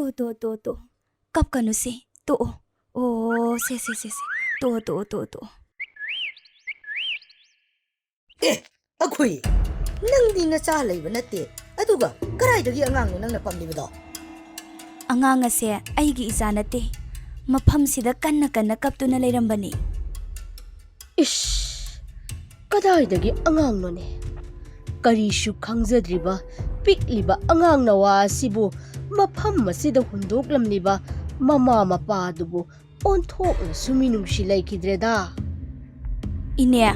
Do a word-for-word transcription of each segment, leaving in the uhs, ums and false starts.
ꯇꯣ, ꯇꯣ, ꯇꯣ, ꯇꯣ꯫ ꯀꯞꯀꯅꯨꯁꯦ꯫ ꯇꯣꯛꯑꯣ꯫ ꯑꯣ, ꯁꯦ, ꯁꯦ, ꯁꯦ, ꯁꯦ꯫ ꯇꯣꯛꯑꯣ, ꯇꯣꯛꯑꯣ, ꯇꯣꯛꯑꯣ, ꯇꯣꯛꯑꯣ꯫ ꯑꯦ, ꯑꯈꯨꯏ, ꯅꯪꯗꯤ ꯅꯆꯥ ꯂꯩꯕ ꯅꯠꯇꯦ꯫ ꯑꯗꯨꯒ ꯀꯗꯥꯏꯗꯒꯤ ꯑꯉꯥꯡꯅꯣ ꯅꯪꯅ ꯄꯝꯂꯤꯕꯗꯣ? ꯑꯉꯥꯡ ꯑꯁꯦ ꯑꯩꯒꯤ ꯏꯆꯥ ꯅꯠꯇꯦ꯫ ꯃꯐꯝꯁꯤꯗ ꯀꯟꯅ ꯀꯟꯅ ꯀꯞꯇꯨꯅ ꯂꯩꯔꯝꯕꯅꯤ꯫ ꯏꯁ! ꯀꯗꯥꯏꯗꯒꯤ ꯑꯉꯥꯡꯅꯣꯅꯦ? ꯀꯔꯤꯁꯨ ꯈꯪꯖꯗ꯭ꯔꯤꯕ ꯄꯤꯛꯂꯤꯕ ꯑꯉꯥꯡ ꯅꯋꯥ ꯑꯁꯤꯕꯨ ꯃꯐꯝ ꯑꯁꯤꯗ ꯍꯨꯟꯗꯣꯛꯂꯝꯂꯤꯕ ꯃꯃꯥ ꯃꯄꯥ ꯑꯗꯨꯕꯨ ꯑꯣꯟꯊꯣꯛꯅꯁꯨ ꯃꯤꯅꯨꯡꯁꯤ ꯂꯩꯈꯤꯗ꯭ꯔꯦꯗ꯫ ꯏꯅꯦ,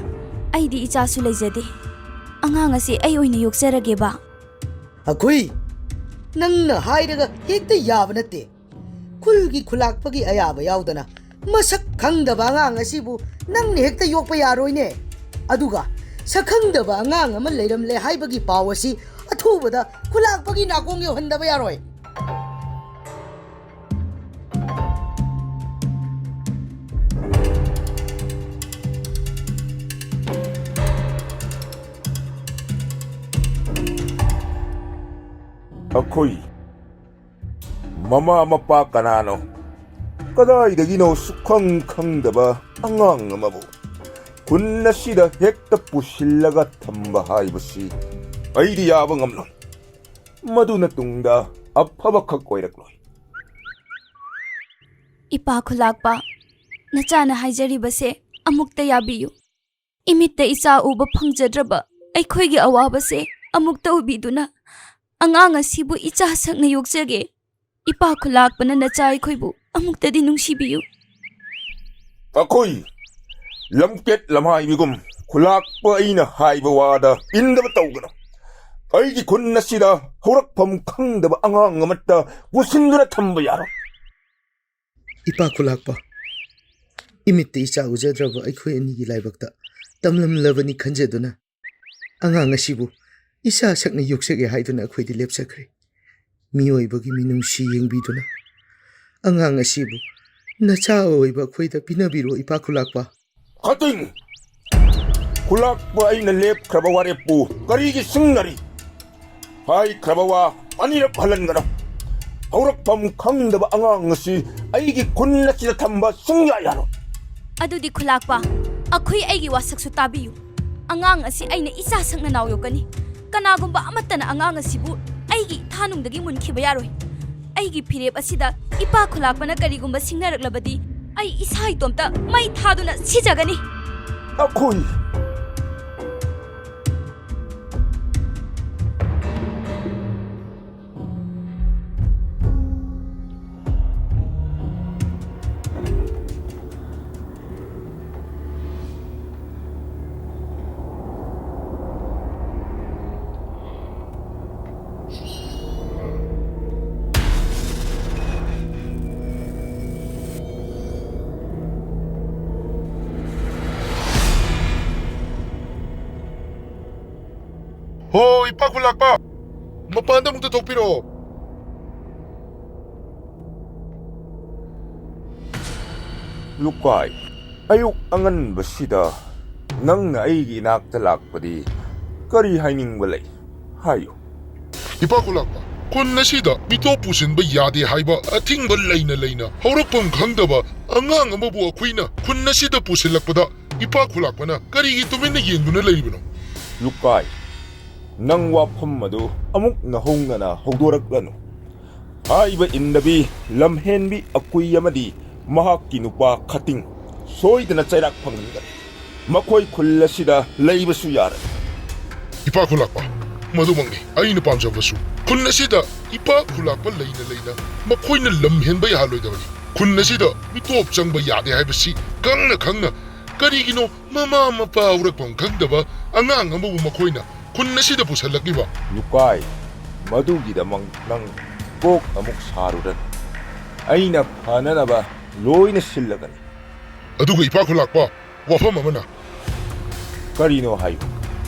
ꯑꯩꯗꯤ ꯏꯆꯥꯁꯨ ꯂꯩꯖꯗꯦ꯫ ꯑꯉꯥꯡ ꯑꯁꯤ ꯑꯩ ꯑꯣꯏꯅ ꯌꯣꯛꯆꯔꯒꯦꯕ꯫ ꯑꯈꯨꯏ, ꯅꯪꯅ ꯍꯥꯏꯔꯒ ꯍꯦꯛꯇ ꯌꯥꯕ ꯅꯠꯇꯦ꯫ ꯈꯨꯜꯒꯤ ꯈꯨꯂꯥꯛꯄꯒꯤ ꯑꯌꯥꯕ ꯌꯥꯎꯗꯅ ꯃꯁꯛ ꯈꯪꯗꯕ ꯑꯉꯥꯡ ꯑꯁꯤꯕꯨ ꯅꯪꯅ ꯍꯦꯛꯇ ꯌꯣꯛꯄ ꯌꯥꯔꯣꯏꯅꯦ꯫ ꯑꯗꯨꯒ ꯁꯛꯈꯪꯗꯕ ꯑꯉꯥꯡ ꯑꯃ ꯂꯩꯔꯝꯂꯦ ꯍꯥꯏꯕꯒꯤ ꯄꯥꯎ ꯑꯁꯤ ꯑꯊꯨꯕꯗ ꯈꯨꯂꯥꯛꯄꯒꯤ ꯅꯥꯀꯣꯡ ꯌꯧꯍꯟꯗꯕ ꯌꯥꯔꯣꯏ꯫ ꯑꯩꯈꯣꯏ ꯃꯃꯥ ꯃꯄꯥ ꯀꯅꯥꯅꯣ, ꯀꯗꯥꯏꯗꯒꯤꯅꯣ ꯁꯨꯛꯈꯪ ꯈꯪꯗꯕ ꯑꯉꯥꯡ ꯑꯃꯕꯨ ꯈꯨꯟ ꯑꯁꯤꯗ ꯍꯦꯛꯇ ꯄꯨꯁꯤꯜꯂꯒ ꯊꯝꯕ ꯍꯥꯏꯕꯁꯤ ꯑꯩꯗꯤ ꯌꯥꯕ ꯉꯝꯂꯣꯏ꯫ ꯃꯗꯨꯅ ꯇꯨꯡꯗ ꯑꯐꯕꯈꯛ ꯑꯣꯏꯔꯛꯂꯣꯏ꯫ ꯏꯄꯥ ꯈꯨꯂꯥꯛꯄ, ꯅꯆꯥꯅ ꯍꯥꯏꯖꯔꯤꯕꯁꯦ ꯑꯃꯨꯛꯇ ꯌꯥꯕꯤꯌꯨ꯫ ꯏꯃꯤꯠꯇ ꯏꯆꯥ ꯎꯕ ꯐꯪꯖꯗ꯭ꯔꯕ ꯑꯩꯈꯣꯏꯒꯤ ꯑꯋꯥꯕꯁꯦ ꯑꯃꯨꯛꯇ ꯎꯕꯤꯗꯨꯅ, ꯑꯉꯥꯡ ꯑꯁꯤꯕꯨ ꯏꯆꯥ ꯁꯛꯅ ꯌꯣꯛꯆꯒꯦ꯫ ꯏꯄꯥ ꯈꯨꯂꯥꯛꯄꯅ ꯅꯆꯥ ꯑꯩꯈꯣꯏꯕꯨ ꯑꯃꯨꯛꯇꯗꯤ ꯅꯨꯡꯁꯤꯕꯤꯌꯨ꯫ ꯑꯩꯈꯣꯏ ꯂꯝꯀꯦꯠ ꯂꯝꯍꯥꯏ ꯃꯤꯒꯨꯝ ꯈꯨꯂꯥꯛꯄ ꯑꯩꯅ ꯍꯥꯏꯕ ꯋꯥꯗ ꯏꯟꯗꯕ ꯇꯧꯒꯅꯨ꯫ ꯑꯩꯒꯤ ꯈꯨꯟ ꯑꯁꯤꯗ ꯍꯧꯔꯛꯐꯝ ꯈꯪꯗꯕ ꯑꯉꯥꯡ ꯑꯃꯠꯇ ꯄꯨꯁꯤꯟꯗꯨꯅ ꯊꯝꯕ ꯌꯥꯔꯣꯏ꯫ ꯏꯄꯥ ꯈꯨꯂꯥꯛꯄ, ꯏꯃꯤꯠꯇ ꯏꯆꯥ ꯎꯖꯗ꯭ꯔꯕ ꯑꯩꯈꯣꯏ ꯑꯅꯤꯒꯤ ꯂꯥꯏꯕꯛꯇ ꯇꯝꯂꯝꯂꯕꯅꯤ ꯈꯟꯖꯗꯨꯅ, ꯑꯉꯥꯡ ꯑꯁꯤꯕꯨ ꯏꯆꯥ ꯁꯛꯅ ꯌꯣꯛꯆꯒꯦ ꯍꯥꯏꯗꯨꯅ ꯑꯩꯈꯣꯏꯗꯤ ꯂꯦꯞꯆꯈ꯭ꯔꯦ꯫ ꯃꯤꯑꯣꯏꯕꯒꯤ ꯃꯤꯅꯨꯡꯁꯤ ꯌꯦꯡꯕꯤꯗꯨꯅ ꯑꯉꯥꯡ ꯑꯁꯤꯕꯨ ꯅꯆꯥ ꯑꯣꯏꯕ ꯑꯩꯈꯣꯏꯗ ꯄꯤꯅꯕꯤꯔꯣ, ꯏꯄꯥ ꯈꯨꯂꯥꯛꯄ꯫ ꯀꯇꯤꯡ! ꯈꯨꯂꯥꯛꯄ ꯑꯩꯅ ꯂꯦꯞꯈ꯭ꯔꯕ ꯋꯥꯔꯦꯞꯄꯨ ꯀꯔꯤꯒꯤ ꯁꯤꯡꯅꯔꯤ? ꯍꯥꯏꯈ꯭ꯔꯕ ꯋꯥ ꯑꯅꯤꯔꯛ ꯍꯜꯍꯟꯒꯅꯨ꯫ ꯍꯧꯔꯛꯐꯝ ꯈꯪꯗꯕ ꯑꯉꯥꯡ ꯑꯁꯤ ꯑꯩꯒꯤ ꯈꯨꯟ ꯑꯁꯤꯗ ꯊꯝꯕ ꯁꯨꯡꯌꯥ ꯌꯥꯔꯣꯏ꯫ ꯑꯗꯨꯗꯤ ꯈꯨꯂꯥꯛꯄ, ꯑꯩꯈꯣꯏ ꯑꯩꯒꯤ ꯋꯥꯁꯛꯁꯨ ꯇꯥꯕꯤꯌꯨ꯫ ꯑꯉꯥꯡ ꯑꯁꯤ ꯑꯩꯅ ꯏꯆꯥ ꯁꯛ ꯅꯅꯥꯎ ꯌꯣꯛꯀꯅꯤ꯫ ꯀꯅꯥꯒꯨꯝꯕ ꯑꯃꯠꯇꯅ ꯑꯉꯥꯡ ꯑꯁꯤꯕꯨ ꯑꯩꯒꯤ ꯏꯊꯥꯅꯨꯡꯗꯒꯤ ꯃꯨꯟꯈꯤꯕ ꯌꯥꯔꯣꯏ꯫ ꯑꯩꯒꯤ ꯐꯤꯔꯦꯞ ꯑꯁꯤꯗ ꯏꯄꯥ ꯈꯨꯂꯥꯛꯄꯅ ꯀꯔꯤꯒꯨꯝꯕ ꯁꯤꯡꯅꯔꯛꯂꯕꯗꯤ, ꯑꯩ ꯏꯁꯥ ꯏꯇꯣꯝꯇ ꯃꯩ ꯊꯥꯗꯨꯅ ꯁꯤꯖꯒꯅꯤ꯫ ꯑꯩꯈꯣꯏ ꯍꯣ, ꯏꯄꯥ ꯈꯨꯂꯥꯛꯄ, ꯃꯄꯥꯟꯗ ꯑꯃꯨꯛꯇ ꯊꯣꯛꯄꯤꯔꯛꯑꯣ꯫ ꯂꯨꯀꯥꯏ, ꯑꯌꯨꯛ ꯑꯉꯟꯕꯁꯤꯗ ꯅꯪꯅ ꯑꯩꯒꯤ ꯏꯅꯥꯛꯇ ꯂꯥꯛꯄꯗꯤ ꯀꯔꯤ ꯍꯥꯏꯅꯤꯡꯕ ꯂꯩ? ꯍꯥꯏꯌꯨ꯫ ꯏꯄꯥ ꯈꯨꯂꯥꯛꯄ, ꯈꯨꯟ ꯑꯁꯤꯗ ꯃꯤꯇꯣꯞ ꯄꯨꯁꯤꯟꯕ ꯌꯥꯗꯦ ꯍꯥꯏꯕ ꯑꯊꯤꯡꯕ ꯂꯩꯅ ꯂꯩꯅ ꯍꯧꯔꯛꯐꯝ ꯈꯪꯗꯕ ꯑꯉꯥꯡ ꯑꯃꯕꯨ ꯑꯩꯈꯣꯏꯅ ꯈꯨꯟ ꯑꯁꯤꯗ ꯄꯨꯁꯤꯜꯂꯛꯄꯗ ꯏꯄꯥ ꯈꯨꯂꯥꯛꯄꯅ ꯀꯔꯤꯒꯤ ꯇꯨꯃꯤꯟꯅ ꯌꯦꯡꯗꯨꯅ ꯂꯩꯔꯤꯕꯅꯣ? ꯂꯨꯀꯥꯏ, ꯅꯪ ꯋꯥꯐꯝ ꯑꯗꯨ ꯑꯃꯨꯛ ꯅꯧꯍꯧꯅꯅ ꯍꯧꯗꯣꯔꯛꯂꯅꯨ꯫ ꯍꯥꯏꯕ ꯏꯟꯗꯕꯤ ꯂꯝꯍꯦꯟꯕꯤ ꯑꯀꯨꯏ ꯑꯃꯗꯤ ꯃꯍꯥꯛꯀꯤ ꯅꯨꯄꯥ ꯈꯇꯤꯡ ꯁꯣꯏꯗꯅ ꯆꯩꯔꯥꯛ ꯐꯪꯍꯟꯒꯅꯤ꯫ ꯃꯈꯣꯏ ꯈꯨꯜ ꯑꯁꯤꯗ ꯂꯩꯕꯁꯨ ꯌꯥꯔꯣꯏ꯫ ꯏꯄꯥ ꯈꯨꯂꯥꯛꯄ, ꯃꯗꯨꯃꯛꯅꯤ ꯑꯩꯅ ꯄꯥꯝꯖꯕꯁꯨ꯫ ꯈꯨꯟ ꯑꯁꯤꯗ ꯏꯄꯥ ꯈꯨꯂꯥꯛꯄ ꯂꯩꯅ ꯂꯩꯅ ꯃꯈꯣꯏꯅ ꯂꯝ ꯍꯦꯟꯕ ꯌꯥꯍꯜꯂꯣꯏꯗꯕꯅꯤ꯫ ꯈꯨꯟ ꯑꯁꯤꯗ ꯃꯤꯇꯣꯞ ꯆꯪꯕ ꯌꯥꯗꯦ ꯍꯥꯏꯕꯁꯤ ꯈꯪꯅ ꯈꯪꯅ ꯀꯔꯤꯒꯤꯅꯣ ꯃꯃꯥ ꯃꯄꯥ ꯍꯧꯔꯛꯐꯝ ꯈꯪꯗꯕ ꯑꯉꯥꯡ ꯑꯃꯕꯨ ꯃꯈꯣꯏꯅ ꯈꯨꯟ ꯑꯁꯤꯗ ꯄꯨꯁꯜꯂꯛꯂꯤꯕ? ꯂꯨꯀꯥꯏ, ꯃꯗꯨꯒꯤꯗꯃꯛ ꯅꯪ ꯀꯣꯛ ꯑꯃꯨꯛ ꯁꯥꯔꯨꯔꯅꯨ꯫ ꯑꯩꯅ ꯐꯅꯅꯕ ꯂꯣꯏꯅ ꯁꯤꯜꯂꯒꯅꯤ꯫ ꯑꯗꯨꯒ ꯏꯄꯥ ꯈꯨꯂꯥꯛꯄ, ꯋꯥꯐꯝ ꯑꯃꯅ꯫ ꯀꯔꯤꯅꯣ ꯍꯥꯏꯌꯨ꯫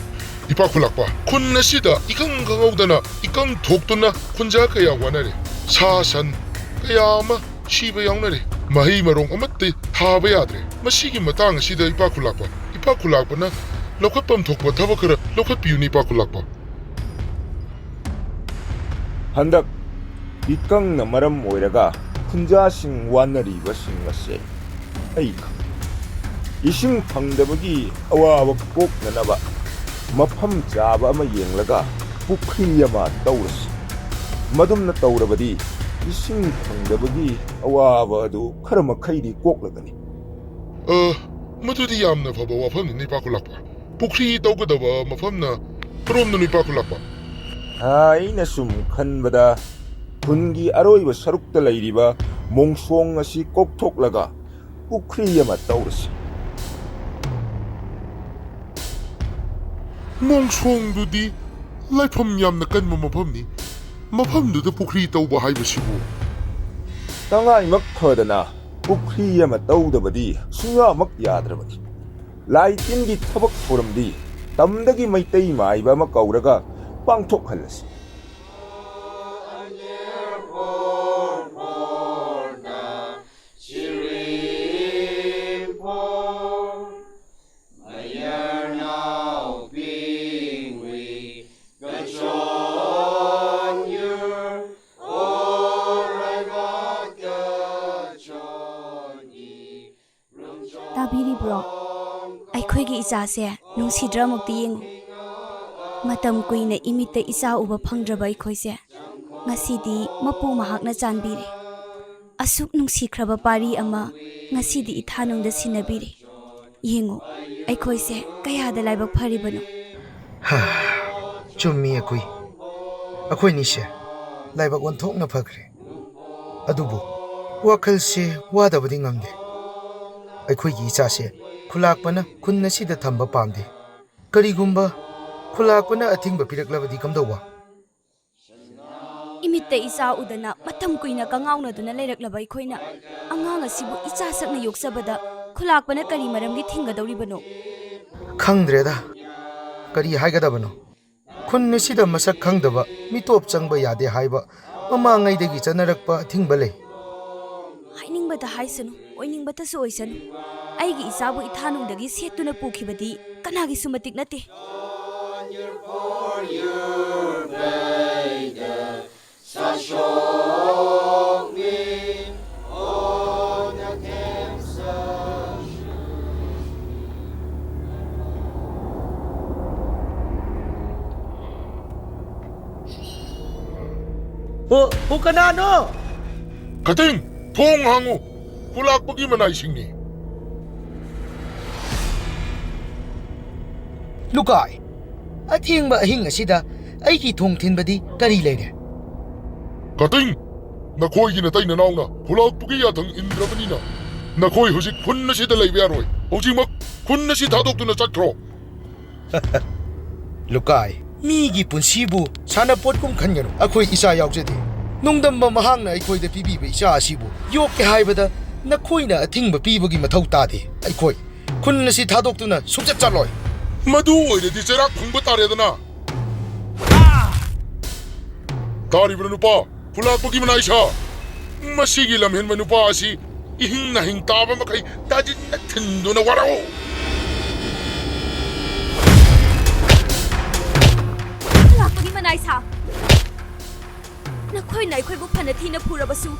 ꯏꯄꯥ ꯈꯨꯂꯥꯛꯄ, ꯈꯨꯟ ꯑꯁꯤꯗ ꯏꯈꯪ ꯈꯪꯍꯧꯗꯅ ꯏꯀꯪ ꯊꯣꯛꯇꯨꯅ ꯈꯨꯟꯖꯥ ꯀꯌꯥ ꯋꯥꯅꯔꯦ꯫ ꯁꯥ ꯁꯟ ꯀꯌꯥ ꯑꯃ ꯁꯤꯕ ꯌꯥꯎꯅꯔꯦ꯫ ꯃꯍꯩ ꯃꯔꯣꯡ ꯑꯃꯠꯇ ꯊꯥꯕ ꯌꯥꯗ꯭ꯔꯦ꯫ ꯃꯁꯤꯒꯤ ꯃꯇꯥꯡ ꯑꯁꯤꯗ ꯏꯄꯥ ꯈꯨꯂꯥꯛꯄ, ꯏꯄꯥ ꯈꯨꯂꯥꯛꯄꯅ ꯂꯧꯈꯠꯐꯝ ꯊꯣꯛꯄ ꯊꯕꯛ ꯈꯔ ꯂꯧꯈꯠꯄꯤꯌꯨꯅꯦ ꯏꯄꯥ ꯈꯨꯂꯥꯛꯄ꯫ ꯍꯟꯗꯛ ꯏꯀꯪꯅ ꯃꯔꯝ ꯑꯣꯏꯔꯒ ꯈꯨꯟꯖꯥꯁꯤꯡ ꯋꯥꯅꯔꯤꯕꯁꯤꯡ ꯑꯁꯦ ꯑꯩ ꯈꯪꯏ꯫ ꯏꯁꯤꯡ ꯐꯪꯗꯕꯒꯤ ꯑꯋꯥꯕ ꯀꯣꯛꯅꯅꯕ ꯃꯐꯝ ꯆꯥꯕ ꯑꯃ ꯌꯦꯡꯂꯒ ꯄꯨꯈ꯭ꯔꯤ ꯑꯃ ꯇꯧꯔꯁꯤ꯫ ꯃꯗꯨꯝꯅ ꯇꯧꯔꯕꯗꯤ ꯏꯁꯤꯡ ꯐꯪꯗꯕꯒꯤ ꯑꯋꯥꯕ ꯑꯗꯨ ꯈꯔ ꯃꯈꯩꯗꯤ ꯀꯣꯛꯂꯒꯅꯤ꯫ ꯑ, ꯃꯗꯨꯗꯤ ꯌꯥꯝꯅ ꯐꯕ ꯋꯥꯐꯝꯅꯤꯅꯦ ꯏꯄꯥ ꯈꯨꯂꯥꯛꯄ꯫ ꯄꯨꯈ꯭ꯔꯤ ꯇꯧꯒꯗꯕ ꯃꯐꯝꯅ ꯀꯔꯣꯝꯗꯅꯣ ꯏꯄꯥ ꯈꯨꯂꯥꯛꯄ? ꯑꯩꯅ ꯁꯨꯝ ꯈꯟꯕꯗ ꯈꯨꯟꯒꯤ ꯑꯔꯣꯏꯕ ꯁꯔꯨꯛꯇ ꯂꯩꯔꯤꯕ ꯃꯣꯡꯁꯣꯡ ꯑꯁꯤ ꯀꯣꯛꯊꯣꯛꯂꯒ ꯄꯨꯈ꯭ꯔꯤ ꯑꯃ ꯇꯧꯔꯁꯤ꯫ ꯃꯣꯡꯁꯣꯡꯗꯨꯗꯤ ꯂꯥꯏꯐꯝ ꯌꯥꯝꯅ ꯀꯟꯕ ꯃꯐꯝꯅꯤ꯫ ꯃꯐꯝꯗꯨꯗ ꯄꯨꯈ꯭ꯔꯤ ꯇꯧꯕ ꯍꯥꯏꯕꯁꯤꯕꯨ? ꯇꯉꯥꯏꯃꯛ ꯐꯗꯅ ꯄꯨꯈ꯭ꯔꯤ ꯑꯃ ꯇꯧꯗꯕꯗꯤ ꯁꯨꯡꯌꯥꯃꯛ ꯌꯥꯗ꯭ꯔꯕꯅꯤ꯫ ꯂꯥꯏ ꯇꯤꯟꯒꯤ ꯊꯕꯛ ꯊꯧꯔꯝꯗꯤ ꯇꯝꯗꯒꯤ ꯃꯩꯇꯩ ꯃꯥꯏꯕ ꯑꯃ ꯀꯧꯔꯒ ꯄꯥꯡꯊꯣꯛꯍꯜꯂꯁꯤ꯫ ꯏꯆꯥꯁꯦ ꯅꯨꯡꯁꯤꯗ꯭ꯔꯥ ꯑꯃꯨꯛꯇ ꯌꯦꯡꯉꯨ꯫ ꯃꯇꯝ ꯀꯨꯏꯅ ꯏꯃꯤꯠꯇ ꯏꯆꯥ ꯎꯕ ꯐꯪꯗ꯭ꯔꯕ ꯑꯩꯈꯣꯏꯁꯦ ꯉꯁꯤꯗꯤ ꯃꯄꯨ ꯃꯍꯥꯛꯅ ꯆꯥꯟꯕꯤꯔꯦ꯫ ꯑꯁꯨꯛ ꯅꯨꯡꯁꯤꯈ꯭ꯔꯕ ꯄꯥꯔꯤ ꯑꯃ ꯉꯁꯤꯗꯤ ꯏꯊꯥꯅꯨꯡꯗ ꯁꯤꯟꯅꯕꯤꯔꯦ꯫ ꯌꯦꯡꯉꯨ, ꯑꯩꯈꯣꯏꯁꯦ ꯀꯌꯥꯗ ꯂꯥꯏꯕꯛ ꯐꯔꯤꯕꯅꯣ꯫ ꯍꯥ, ꯆꯨꯝꯃꯤ ꯑꯩꯈꯣꯏ꯫ ꯑꯩꯈꯣꯏꯅꯤꯁꯦ ꯂꯥꯏꯕꯛ ꯑꯣꯟꯊꯣꯛꯅ ꯐꯈ꯭ꯔꯦ꯫ ꯑꯗꯨꯕꯨ ꯋꯥꯈꯜꯁꯦ ꯋꯥꯗꯕꯗꯤ ꯉꯝꯗꯦ꯫ ꯑꯩꯈꯣꯏꯒꯤ ꯏꯆꯥꯁꯦ ꯈꯨꯂꯥꯛꯄꯅ ꯈꯨꯟ ꯑꯁꯤꯗ ꯊꯝꯕ ꯄꯥꯝꯗꯦ꯫ ꯀꯔꯤꯒꯨꯝꯕ ꯈꯨꯂꯥꯛꯄꯅ ꯑꯊꯤꯡꯕ ꯄꯤꯔꯛꯂꯕꯗꯤ ꯀꯝꯗꯧꯕ? ꯏꯃꯤꯠꯇ ꯏꯆꯥ ꯎꯗꯅ ꯃꯇꯝ ꯀꯨꯏꯅ ꯀꯉꯥꯎꯅꯗꯨꯅ ꯂꯩꯔꯛꯂꯕ ꯑꯩꯈꯣꯏꯅ ꯑꯉꯥꯡ ꯑꯁꯤꯕꯨ ꯏꯆꯥ ꯁꯛꯅ ꯌꯣꯛꯆꯕꯗ ꯈꯨꯂꯥꯛꯄꯅ ꯀꯔꯤ ꯃꯔꯝꯒꯤ ꯊꯤꯡꯒꯗꯧꯔꯤꯕꯅꯣ? ꯈꯪꯗ꯭ꯔꯦꯗ, ꯀꯔꯤ ꯍꯥꯏꯒꯗꯕꯅꯣ? ꯈꯨꯟ ꯑꯁꯤꯗ ꯃꯁꯛ ꯈꯪꯗꯕ ꯃꯤꯇꯣꯞ ꯆꯪꯕ ꯌꯥꯗꯦ ꯍꯥꯏꯕ ꯃꯃꯥꯡꯉꯩꯗꯒꯤ ꯆꯠꯅꯔꯛꯄ ꯑꯊꯤꯡꯕ ꯂꯩ꯫ ꯍꯥꯏꯅꯤꯡꯕꯇ ꯍꯥꯏꯁꯅꯨ, ꯑꯣꯏꯅꯤꯡꯕꯇꯁꯨ ꯑꯣꯏꯁꯅꯨ, ꯑꯩꯒꯤ ꯏꯆꯥꯕꯨ ꯏꯊꯥꯅꯨꯡꯗꯒꯤ ꯁꯦꯠꯇꯨꯅ ꯄꯨꯈꯤꯕꯗꯤ ꯀꯅꯥꯒꯤꯁꯨ ꯃꯇꯤꯛ ꯅꯠꯇꯦ꯫ ꯑꯣ, ꯑꯣ, ꯀꯅꯥꯅꯣ? ꯀꯇꯤꯡ, ꯊꯣꯡ ꯍꯥꯡꯉꯨ꯫ ꯈꯨꯂꯥꯛꯄꯒꯤ ꯃꯅꯥꯏꯁꯤꯡꯅꯤ꯫ ꯂꯨꯀꯥꯏ, ꯑꯊꯦꯡꯕ ꯑꯍꯤꯡ ꯑꯁꯤꯗ ꯑꯩꯒꯤ ꯊꯣꯡ ꯊꯤꯟꯕꯗꯤ ꯀꯔꯤ ꯂꯩꯔꯦ? ꯀꯇꯤꯡ, ꯅꯈꯣꯏꯒꯤ ꯅꯇꯩ ꯅꯅꯥꯎꯅ ꯈꯨꯂꯥꯛꯄꯒꯤ ꯌꯥꯊꯪ ꯏꯟꯗ꯭ꯔꯕꯅꯤꯅ ꯅꯈꯣꯏ ꯍꯧꯖꯤꯛ ꯈꯨꯟ ꯑꯁꯤꯗ ꯂꯩꯕ ꯌꯥꯔꯣꯏ꯫ ꯍꯧꯖꯤꯛꯃꯛ ꯈꯨꯟ ꯑꯁꯤ ꯊꯥꯗꯣꯛꯇꯨꯅ ꯆꯠꯈ꯭ꯔꯣ꯫ ꯂꯨꯀꯥꯏ, ꯃꯤꯒꯤ ꯄꯨꯟꯁꯤꯕꯨ ꯁꯥꯟꯅꯄꯣꯠꯀꯨꯝ ꯈꯟꯒꯅꯨ꯫ ꯑꯩꯈꯣꯏ ꯏꯆꯥ ꯌꯥꯎꯖꯗꯦ꯫ ꯅꯣꯡꯗꯝꯕ ꯃꯍꯥꯛꯅ ꯑꯩꯈꯣꯏꯗ ꯄꯤꯕꯤꯕ ꯏꯆꯥ ꯑꯁꯤꯕꯨ ꯌꯣꯛꯀꯦ ꯍꯥꯏꯕꯗ ꯅꯈꯣꯏꯅ ꯑꯊꯤꯡꯕ ꯄꯤꯕꯒꯤ ꯃꯊꯧ ꯇꯥꯗꯦ꯫ ꯑꯩꯈꯣꯏ ꯈꯨꯟ ꯑꯁꯤ ꯊꯥꯗꯣꯛꯇꯨꯅ ꯁꯨꯡꯆꯠ ꯆꯠꯂꯣꯏ꯫ ꯃꯗꯨ ꯑꯣꯏꯔꯗꯤ ꯆꯩꯔꯥꯛ ꯐꯪꯕ ꯇꯥꯔꯦꯗꯅ꯫ ꯇꯥꯔꯤꯕ꯭ꯔꯥ ꯅꯨꯄꯥ? ꯈꯨꯂꯥꯛꯄꯒꯤ ꯃꯅꯥꯏꯁꯥ꯫ ꯃꯁꯤꯒꯤ ꯂꯝꯍꯦꯟꯕ ꯅꯨꯄꯥ ꯑꯁꯤ ꯏꯍꯤꯡ ꯅꯥꯍꯤꯡ ꯇꯥꯕ ꯃꯈꯩ ꯇꯥꯖꯤꯟꯅ ꯊꯤꯟꯗꯨꯅ ꯋꯥꯔꯛꯎ꯫ ꯈꯨꯂꯥꯛꯄꯒꯤ ꯃꯅꯥꯏꯁꯥ꯫ ꯅꯈꯣꯏꯅ ꯑꯩꯈꯣꯏꯕꯨ ꯐꯅ ꯊꯤꯅ ꯐꯨꯔꯕꯁꯨ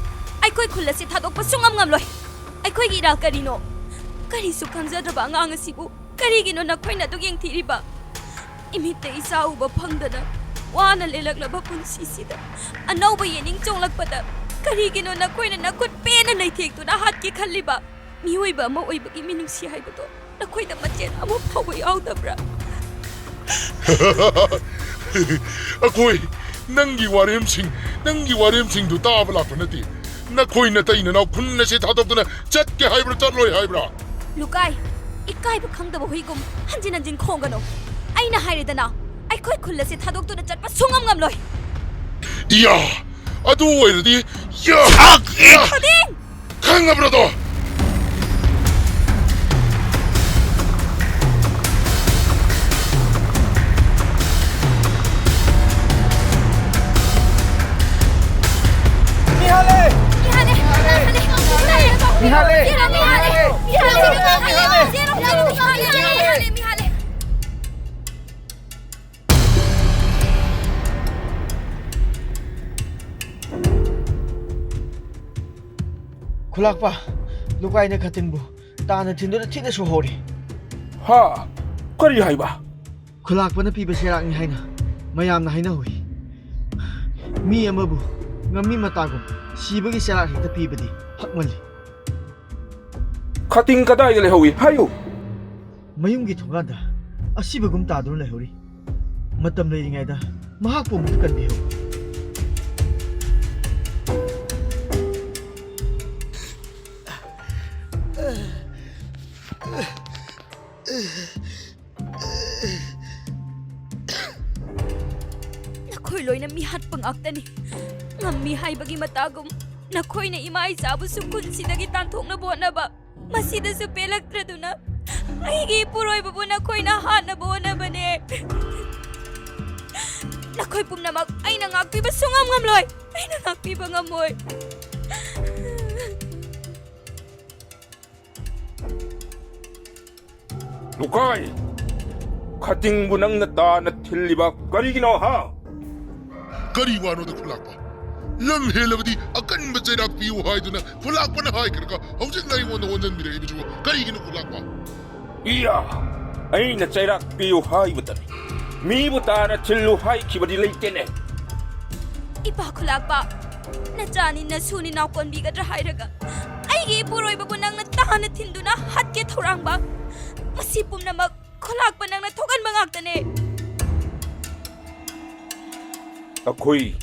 ꯑꯩꯈꯣꯏ ꯈꯨꯜ ꯑꯁꯤ ꯊꯥꯗꯣꯛꯄ ꯁꯨꯡꯉꯝ ꯉꯝꯂꯣꯏ꯫ ꯑꯩꯈꯣꯏꯒꯤ ꯏꯔꯥꯜ ꯀꯔꯤꯅꯣ? ꯀꯔꯤꯁꯨ ꯈꯪꯖꯗ꯭ꯔꯕ ꯑꯉꯥꯡ ꯑꯁꯤꯕꯨ ꯀꯔꯤꯒꯤꯅꯣ ꯅꯈꯣꯏꯅ ꯑꯗꯨꯛ ꯌꯦꯡꯊꯤꯔꯤꯕ? ꯏꯃꯤꯠꯇ ꯏꯆꯥ ꯎꯕ ꯐꯪꯗꯅ ꯋꯥꯅ ꯂꯦꯜꯂꯛꯂꯕ ꯄꯨꯟꯁꯤꯁꯤꯗ ꯑꯅꯧꯕ ꯌꯦꯅꯤꯡ ꯆꯣꯡꯂꯛꯄꯗ ꯀꯔꯤꯒꯤꯅꯣ ꯅꯈꯣꯏꯅ ꯅꯈꯨꯠ ꯄꯦꯟꯅ ꯅꯩꯊꯦꯛꯇꯨꯅ ꯍꯥꯠꯀꯦ ꯈꯜꯂꯤꯕ? ꯃꯤꯑꯣꯏꯕ ꯑꯃ ꯑꯣꯏꯕꯒꯤ ꯃꯤꯅꯨꯡꯁꯤ ꯍꯥꯏꯕꯗꯣ ꯅꯈꯣꯏꯗ ꯃꯆꯦꯠ ꯑꯃ ꯐꯥꯎꯕ ꯌꯥꯎꯗꯕ꯭ꯔꯥ? ꯑꯩꯈꯣꯏ ꯅꯪꯒꯤ ꯋꯥꯔꯦꯝꯁꯤꯡ, ꯅꯪꯒꯤ ꯋꯥꯔꯦꯝꯁꯤꯡꯗꯨ ꯇꯥꯕ ꯂꯥꯛꯄ ꯅꯠꯇꯦ꯫ ꯅꯈꯣꯏ ꯅꯇꯩ ꯅꯅꯥꯎ ꯈꯨꯟ ꯑꯁꯤ ꯊꯥꯗꯣꯛꯇꯨꯅ ꯆꯠꯀꯦ ꯍꯥꯏꯕ꯭ꯔꯥ, ꯆꯠꯂꯣꯏ ꯍꯥꯏꯕ꯭ꯔꯥ? ꯂꯨꯀꯥꯏ, ꯏꯀꯥꯏꯕ ꯈꯪꯗꯕ ꯍꯨꯏꯒꯨꯝ ꯍꯟꯖꯤꯟ ꯍꯟꯖꯤꯟ ꯈꯣꯡꯒꯅꯨ꯫ ꯑꯩꯅ ꯍꯥꯏꯔꯦꯗꯅ, ꯑꯩꯈꯣꯏ ꯈꯨꯜ ꯑꯁꯤ ꯊꯥꯗꯣꯛꯇꯨꯅ ꯆꯠꯄ ꯁꯨꯡꯉꯝ ꯉꯝꯂꯣꯏ꯫ ꯏꯌꯥ! ꯑꯗꯨ ꯑꯣꯏꯔꯗꯤ, ꯌꯥ! ꯈꯨꯗꯤꯡ! ꯈꯪꯉꯕ꯭ꯔꯥꯗꯣ? ꯃꯤꯍꯥꯂꯦ! ꯃꯤꯍꯥꯂꯦ! ꯃꯤꯍꯥꯂꯦ! ꯃꯤꯍꯥꯂꯦ! ꯃꯤꯍꯥꯂꯦ! ꯃꯤꯍꯥꯂꯦ! ꯃꯤꯍꯥꯂꯦ! ꯈꯨꯂꯥꯛꯄ, ꯂꯨꯀꯥꯏꯅ ꯈꯇꯤꯡꯕꯨ ꯇꯥꯅ ꯊꯤꯟꯗꯨꯅ ꯊꯤꯅ ꯁꯣꯛꯍꯧꯔꯦ꯫ ꯍꯥ? ꯀꯔꯤ ꯍꯥꯏꯕ? ꯈꯨꯂꯥꯛꯄꯅ ꯄꯤꯕ ꯆꯩꯔꯥꯛꯅꯤ ꯍꯥꯏꯅ ꯃꯌꯥꯝꯅ ꯍꯥꯏꯅꯍꯧꯏ꯫ ꯃꯤ ꯑꯃꯕꯨ ꯉꯝꯃꯤ ꯃꯇꯥꯒꯨꯝ ꯁꯤꯕꯒꯤ ꯆꯩꯔꯥꯛ ꯍꯦꯛꯇ ꯄꯤꯕꯗꯤ ꯐꯛꯃꯜꯂꯤ꯫ ꯈꯇꯤꯡ ꯀꯗꯥꯏꯗ ꯂꯩꯍꯧꯏ? ꯍꯥꯏꯌꯨ꯫ ꯃꯌꯨꯝꯒꯤ ꯊꯣꯡꯒꯥꯟꯗ ꯑꯁꯤꯕꯒꯨꯝ ꯇꯥꯗꯨꯅ ꯂꯩꯍꯧꯔꯤ꯫ ꯃꯇꯝ ꯂꯩꯔꯤꯉꯩꯗ ꯃꯍꯥꯛꯄꯨ ꯑꯃꯨꯛ ꯀꯟꯕꯤꯍꯧ꯫ ꯅꯈꯣꯏ ꯂꯣꯏꯅ ꯃꯤꯍꯥꯠꯄ ꯉꯥꯛꯇꯅꯤ꯫ ꯉꯝꯃꯤ ꯍꯥꯏꯕꯒꯤ ꯃꯇꯥꯒꯨꯝ ꯅꯈꯣꯏꯅ ꯏꯃꯥ ꯏꯆꯥꯕꯨꯁꯨ ꯈꯨꯟꯁꯤꯗꯒꯤ ꯇꯥꯟꯊꯣꯛꯅꯕ ꯍꯣꯠꯅꯕ, ꯃꯁꯤꯗꯁꯨ ꯄꯦꯜꯂꯛꯇ꯭ꯔꯗꯨꯅ ꯑꯩꯒꯤ ꯏꯄꯨꯔꯣꯏꯕꯕꯨ ꯅꯈꯣꯏꯅ ꯍꯥꯠꯅꯕ ꯍꯣꯠꯅꯕꯅꯦ꯫ ꯅꯈꯣꯏ ꯄꯨꯝꯅꯃꯛ ꯑꯩꯅ ꯉꯥꯛꯄꯤꯕ ꯁꯨꯡꯉꯝ ꯉꯝꯂꯣꯏ꯫ ꯑꯩꯅ ꯉꯥꯛꯄꯤꯕ ꯉꯝꯃꯣꯏ꯫ ꯂꯨꯀꯥꯏ! ꯈꯇꯤꯡꯕꯨ ꯅꯪꯅ ꯇꯥꯅ ꯊꯤꯜꯂꯤꯕ ꯀꯔꯤꯒꯤꯅꯣ, ꯍꯥ? ꯀꯔꯤ ꯋꯥꯅꯣꯗ ꯈꯨꯂꯥꯛꯄ? ꯂꯝ ꯍꯦꯜꯂꯕꯗꯤ ꯑꯀꯟꯕ ꯆꯩꯔꯥꯛ ꯄꯤꯌꯨ ꯍꯥꯏꯗꯨꯅ ꯈꯨꯂꯥꯛꯄꯅ ꯍꯥꯏꯈ꯭ꯔꯒ ꯍꯧꯖꯤꯛꯅ ꯑꯩꯉꯣꯟꯗ ꯑꯣꯟꯁꯤꯟꯕꯤꯔꯛꯏꯕꯁꯤꯕꯨ ꯀꯔꯤꯒꯤꯅꯣ ꯈꯨꯂꯥꯛꯄ? ꯏꯌꯥ! ꯑꯩꯅ ꯆꯩꯔꯥꯛ ꯄꯤꯌꯨ ꯍꯥꯏꯕꯗꯅꯤ꯫ ꯃꯤꯕꯨ ꯇꯥꯅ ꯊꯤꯜꯂꯨ ꯍꯥꯏꯈꯤꯕꯗꯤ ꯂꯩꯇꯦꯅꯦ꯫ ꯏꯄꯥ ꯈꯨꯂꯥꯛꯄ, ꯅꯆꯥꯅꯤ ꯅꯁꯨ ꯅꯤꯅꯥꯎ ꯀꯣꯟꯕꯤꯒꯗ꯭ꯔꯥ ꯍꯥꯏꯔꯒ, ꯑꯩꯒꯤ ꯏꯄꯨꯔꯣꯏꯕꯕꯨ ꯅꯪꯅ ꯇꯥꯅ ꯊꯤꯟꯗꯨꯅ ꯍꯥꯠꯀꯦ ꯊꯧꯔꯥꯡꯕ꯫ ꯃꯁꯤ ꯄꯨꯝꯅꯃꯛ ꯈꯨꯂꯥꯛꯄ ꯅꯪꯅ ꯊꯣꯛꯍꯟꯕ ꯉꯥꯛꯇꯅꯦ꯫ ꯑꯩꯈꯣꯏ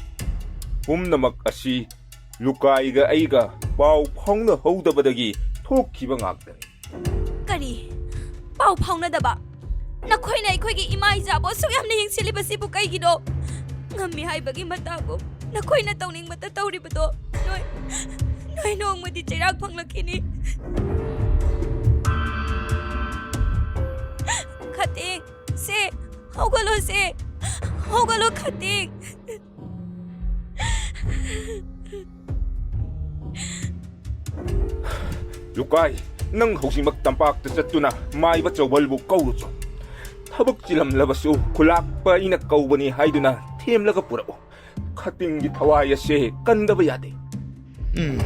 ꯄꯨꯝꯅꯃꯛ ꯑꯁꯤ ꯂꯨꯀꯥꯏꯒ ꯑꯩꯒ ꯄꯥꯎ ꯐꯥꯎꯅꯍꯧꯗꯕꯗꯒꯤ ꯊꯣꯛꯈꯤꯕ ꯉꯥꯛꯇꯅꯤ꯫ ꯀꯔꯤ? ꯄꯥꯎ ꯐꯥꯎꯅꯗꯕ? ꯅꯈꯣꯏꯅ ꯑꯩꯈꯣꯏꯒꯤ ꯏꯃꯥ ꯏꯆꯥꯕꯨ ꯑꯁꯨꯛ ꯌꯥꯝꯅ ꯌꯦꯡꯁꯤꯜꯂꯤꯕꯁꯤꯕꯨ ꯀꯩꯒꯤꯅꯣ? ꯉꯝꯃꯤ ꯍꯥꯏꯕꯒꯤ ꯃꯇꯥꯒꯨꯝ ꯅꯈꯣꯏꯅ ꯇꯧꯅꯤꯡꯕꯇ ꯇꯧꯔꯤꯕꯗꯣ ꯅꯣꯏ, ꯅꯣꯏ ꯅꯣꯡꯃꯗꯤ ꯆꯩꯔꯥꯛ ꯐꯪꯂꯛꯈꯤꯅꯤ꯫ ꯈꯇꯦꯡ, ꯁꯦ, ꯍꯧꯒꯠꯂꯣ ꯁꯦ, ꯍꯧꯒꯠꯂꯣ ꯈꯇꯦꯡ꯫ ꯂꯨꯀꯥꯏ, ꯅꯪ ꯍꯧꯖꯤꯛꯃꯛ ꯇꯝꯄꯥꯛꯇ ꯆꯠꯇꯨꯅ ꯃꯥꯏꯕ ꯆꯧꯕꯜꯕꯨ ꯀꯧꯔꯨꯆꯣ꯫ ꯊꯕꯛ ꯆꯤꯜꯂꯝꯂꯕꯁꯨ ꯈꯨꯂꯥꯛꯄ ꯑꯩꯅ ꯀꯧꯕꯅꯤ ꯍꯥꯏꯗꯨꯅ ꯊꯦꯝꯂꯒ ꯄꯨꯔꯛꯎ꯫ ꯈꯇꯤꯡꯒꯤ ꯊꯋꯥꯏ ꯑꯁꯦ ꯀꯟꯗꯕ ꯌꯥꯗꯦ꯫ ꯎꯝ꯫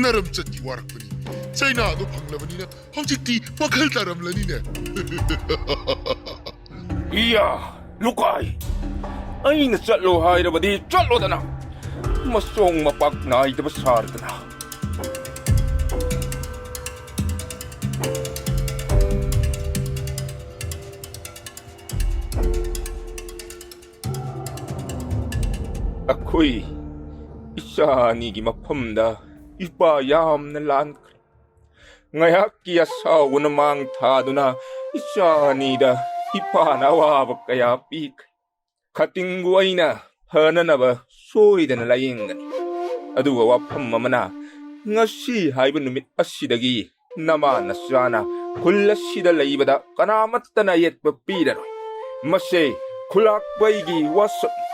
ꯅꯔꯝꯆꯠꯀꯤ ꯋꯥꯔꯛꯄꯅꯤ꯫ ꯆꯩꯅꯥꯗꯣ ꯐꯪꯂꯕꯅꯤꯅ ꯍꯧꯖꯤꯛꯇꯤ ꯋꯥꯈꯜ ꯇꯥꯔꯝꯂꯅꯤꯅꯦ꯫ ꯏꯌꯥ! ꯂꯨꯀꯥꯏ! ꯑꯩꯅ ꯆꯠꯂꯣ ꯍꯥꯏꯔꯕꯗꯤ ꯆꯠꯂꯣꯗꯅ! ꯃꯁꯣꯡ ꯃꯄꯥꯛ ꯅꯥꯏꯗꯕ ꯁꯥꯔꯗꯅ꯫ ꯑꯩꯈꯣꯏ ꯏꯆꯥ ꯑꯅꯤꯒꯤ ꯃꯐꯝꯗ ꯏꯄꯥ ꯌꯥꯝꯅ ꯂꯥꯟꯈ꯭ꯔꯦ꯫ ꯉꯥꯏꯍꯥꯛꯀꯤ ꯑꯁꯥꯎꯕꯅ ꯃꯥꯡ ꯊꯥꯗꯨꯅ ꯏꯆꯥ ꯑꯅꯤꯗ ꯏꯄꯥꯅ ꯑꯋꯥꯕ ꯀꯌꯥ ꯄꯤꯈ꯭ꯔꯦ꯫ ꯈꯇꯤꯡꯕꯨ ꯑꯩꯅ ꯐꯅꯅꯕ ꯁꯣꯏꯗꯅ ꯂꯥꯌꯦꯡꯒꯅꯤ꯫ ꯑꯗꯨꯒ ꯋꯥꯐꯝ ꯑꯃꯅ, ꯉꯁꯤ ꯍꯥꯏꯕ ꯅꯨꯃꯤꯠ ꯑꯁꯤꯗꯒꯤ ꯅꯃꯥ ꯅꯆꯥꯅ ꯈꯨꯜ ꯑꯁꯤꯗ ꯂꯩꯕꯗ ꯀꯅꯥꯃꯠꯇꯅ ꯑꯌꯦꯠꯄ ꯄꯤꯔꯔꯣꯏ꯫ ꯃꯁꯦ ꯈꯨꯂꯥꯛꯄꯩꯒꯤ ꯋꯥꯁꯛꯅꯤ꯫